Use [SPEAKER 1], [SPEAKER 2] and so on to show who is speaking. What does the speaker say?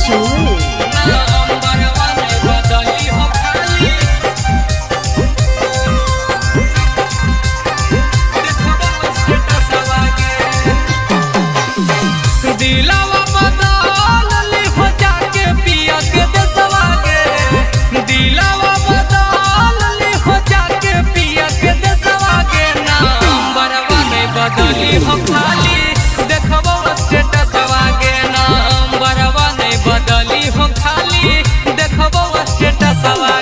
[SPEAKER 1] Jewelry.
[SPEAKER 2] नंबरवा नहीं बदली हो खाली देखबो स्टेटसवा गे। दिलावा बदल ली हो जाके पिया के देसवा गे। दिलावा बदल ली हो जाके पिया के देसवा गे। नंबरवा नहीं बदली हो खाली देखबो स्टेटसवा गे। नंबरवा नहीं बदली हो खाली देखबो स्टेटसवा।